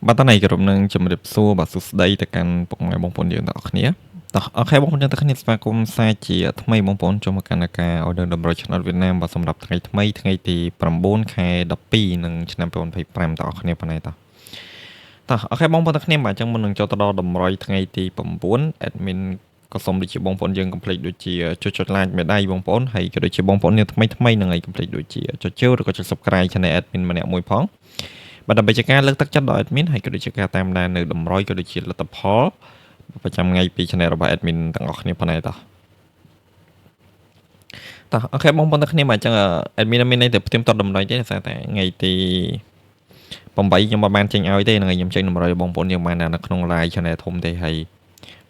បាទតើនេះគោរពនឹងជម្រាបសួរបាទសួស្តីទៅកាន់ពុកម៉ែបងប្អូនយើងទាំងអស់គ្នាតោះ OK បងប្អូនយើងទាំងគ្នាស្វាគមន៍សាជាថ្មីបងប្អូនចូលមកកាន់ការឲ្យដឹងតម្រុយឆ្នោតវៀតណាមបាទសម្រាប់ថ្ងៃថ្មីថ្ងៃទី9ខែ12និងឆ្នាំ2025ទាំងអស់គ្នាប៉ុណ្ណេះតោះតោះ OK បងប្អូនទាំងគ្នាបាទអញ្ចឹងមុននឹងចូលទៅដល់តម្រុយថ្ងៃទី9 admin ក៏សូមដូចជាបងប្អូនយើងកុំភ្លេចដូចជាចុចចុច like មេដៃបងប្អូនហើយក៏ដូចជាបងប្អូនយើងថ្មីថ្មីនឹងហើយកុំភ្លេចដូចជាចុចជើឬក៏ចុច subscribe channel admin ម្នាក់មួយផងបាទដើម្បីជាការលើកទឹកចិត្តដល់ admin ហើយក៏ដូចជាការតាមដាននៅតម្រុយក៏ដូចជាលទ្ធផលប្រចាំថ្ងៃពី channel របស់ admin ទាំងអស់គ្នាផងដែរតោះតោះ OK បងប្អូនទាំងគ្នាបាទអញ្ចឹង admin មានន័យតែផ្ទៀងផ្ទាត់តម្រុយទេដោយសារតែថ្ងៃទី8ខ្ញុំមិនបានចេញឲ្យទេហ្នឹងហើយខ្ញុំចេញតម្រុយបងប្អូនយើងបាននៅក្នុង live channel ធំទេហើយ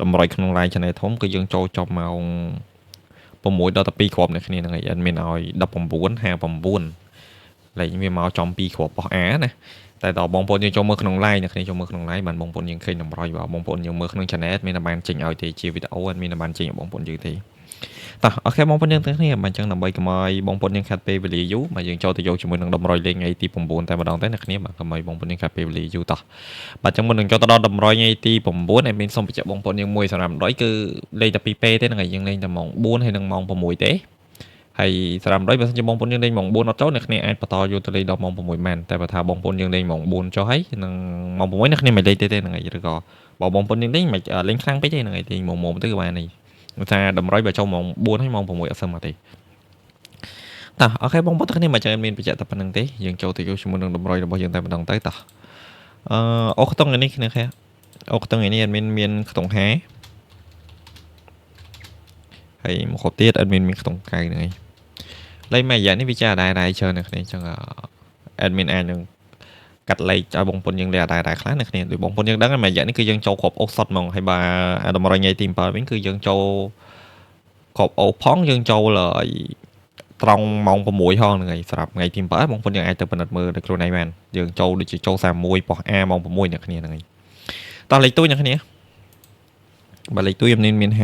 តម្រុយក្នុង live channel ធំគឺយើងចូលចប់ម៉ោង6ដល់12គ្រាប់អ្នកគ្នាហ្នឹងហើយ admin ឲ្យ19:59លេខវាមកចំ2គ្រាប់របស់ A ណាតែដល់បងប្អូនយើងចូលមើលក្នុង live អ្នកគ្នាចូលមើលក្នុង live បានបងប្អូនយើងឃើញតម្រុយបាទបងប្អូនយើងមើលក្នុង channel មានតែបានចេញឲ្យទេជាវីដេអូអត់មានតែបានចេញឲ្យបងប្អូនយើងទេតោះ OK បងប្អូនយើងទាំងគ្នាបាទអញ្ចឹងដើម្បីកុំឲ្យបងប្អូនយើងខាត់ពេលវេលាយូរបាទយើងចូលទៅយកជាមួយនឹងតម្រុយលេខថ្ងៃទី9តែម្ដងទៅអ្នកគ្នាបាទកុំឲ្យបងប្អូនយើងខាត់ពេលវេលាយូរតោះបាទអញ្ចឹងមុននឹងចូលទៅដល់តម្រុយថ្ងៃទី9 admin សូមបញ្ជាក់បងប្អូនយើងមួយសម្រាប់តម្រុយគឺលេងតែ2ពេលទេហ្នឹងហើយយើងលេងតែម៉ោង4ហើយនិងម៉ោង6ទេហើយសម្រាប់តម្រុយបើសិនជាបងប្អូនយើងលេងម៉ោង4អត់ចូលអ្នកគ្នាអាចបន្តយកទៅលេងដល់ម៉ោង6បានតែបើថាបងប្អូនយើងលេងម៉ោង4ចុះហើយនឹងម៉ោង6អ្នកគ្នាមិនលេងទេទេហ្នឹងហើយឬក៏បើបងប្អូនយើងលេងមិនលេងខ្លាំងពេកទេហ្នឹងហើយលេងម៉ោងមុំទៅក៏បាននេះថាតម្រុយបើចូលម៉ោង4ហើយម៉ោង6អត់សឹមមកទេតោះ OK បងប្អូនទាំងគ្នាមកចឹងមានបញ្ជាក់តែប៉ុណ្្នឹងទេយើងចូលទៅយកជាមួយនឹងតម្រុយរបស់យើងតែម្ដងទៅតោះអឺអូខ្ទង់នេះគ្នាខែអូខ្ទង់នេះ admin មានខ្ទង់5ហើយមកគ្រប់ទៀត admin មានខ្ទង់9ហ្នឹងឯងលេខមួយរយៈនេះវាចាដែរដែរច្រើនអ្នកគ្នាអញ្ចឹង admin អាចនឹងកាត់លេខឲ្យបងប្អូនយើងលេខដែរដែរខ្លះអ្នកគ្នាដូចបងប្អូនយើងដឹងហើយមួយរយៈនេះគឺយើងចូលគ្រាប់អូសសុតហ្មងហើយបើអាតម្រុយថ្ងៃទី7វិញគឺយើងចូលគ្រាប់អូផងយើងចូលឲ្យត្រង់ម៉ោង6ហងហ្នឹងហើយសម្រាប់ថ្ងៃទី7បងប្អូនយើងអាចទៅពិនិត្យមើលដោយខ្លួនឯងបានយើងចូលដូចជាចូល31ប៉ុស្តិ៍ A ម៉ោង6អ្នកគ្នាហ្នឹងហើយតោះលេខទូអ្នកគ្នាបាទលេខទូខ្ញុំមាន56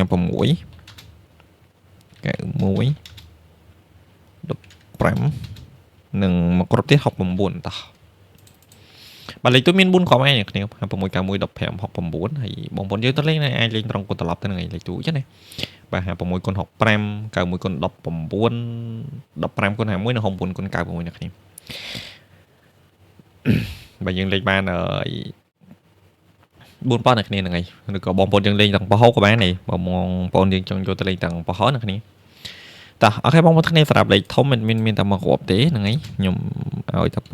91 15និងមកគ្រប់ទៀត69តោះបាទលេខទូមាន4គ្រាប់ឯងអ្នកគ្នា56 91 15 69ហើយបងប្អូនយើងទៅលេងអាចលេងត្រង់គុណត្រឡប់ទៅនឹងលេខទូចឹងណាបាទ56គុណ65 91គុណ19 15គុណ51និង69គុណ96អ្នកគ្នាបើយើងលេខបាន4ប៉ុនអ្នកគ្នាហ្នឹងហើយឬក៏បងប្អូនយើងលេងទាំងប៉ោះក៏បានដែរបើបងប្អូនយើងចង់យកទៅលេងទាំងប៉ោះអ្នកគ្នាតោះ OK បងប្អូនគ្នាសម្រាប់លេខធំមិនមានមានតែមួយគ្រាប់ទេហ្នឹងហើយខ្ញុំឲ្យតែ691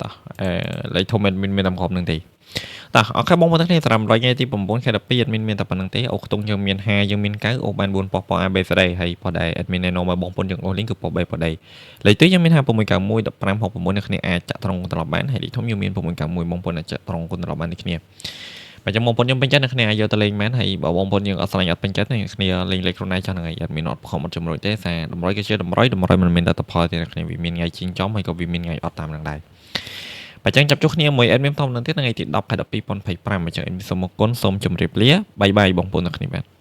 តោះអឺលេខធំមិនមានមានតែមួយគ្រាប់ហ្នឹងទេតោះ OK បងប្អូនគ្នាសម្រាប់ថ្ងៃទី9ខែ12អត់មានមានតែប៉ុណ្្នឹងទេអូខ្ទង់យើងមាន5យើងមាន9អូបាន4ប៉ុស្ប៉ុ A B C D ហើយប៉ុស្តិ៍ដែល admin ណែនាំឲ្យបងប្អូនយើងអូសលេងគឺប៉ុស្តិ៍ B ប៉ុស្តិ៍ D លេខទីយើងមាន56 91 15 69អ្នកគ្នាអាចចាក់ត្រង់ត្រឡប់បានហើយលេខធំយើងមាន691បងប្អូនអាចចាក់ត្រង់គុណត្រឡប់បានដូចគ្នាបើចឹងបងប្អូនខ្ញុំពេញចិត្តអ្នកគ្នាអាចយកទៅលេងមែនហើយបើបងប្អូនយើងអត់ស្រឡាញ់អត់ពេញចិត្តអ្នកគ្នាលេងលេខខ្លួនឯងចង់ហ្នឹងហើយអត់មានអត់ខំអត់ជំរុញទេសារតម្រុយគឺជាតម្រុយតម្រុយមិនមានលទ្ធផលទេអ្នកគ្នាវាមានថ្ងៃជីងចំហើយក៏វាមានថ្ងៃអត់តាមនឹងដែរបើចឹងចាប់ជួបគ្នាមួយ admin ធំនឹងទៀតថ្ងៃទី10ខែ12 2025អញ្ចឹង admin សូមអរគុណសូមជម្រាបលា bye bye បងប្អូនទាំងគ្នាបាទ។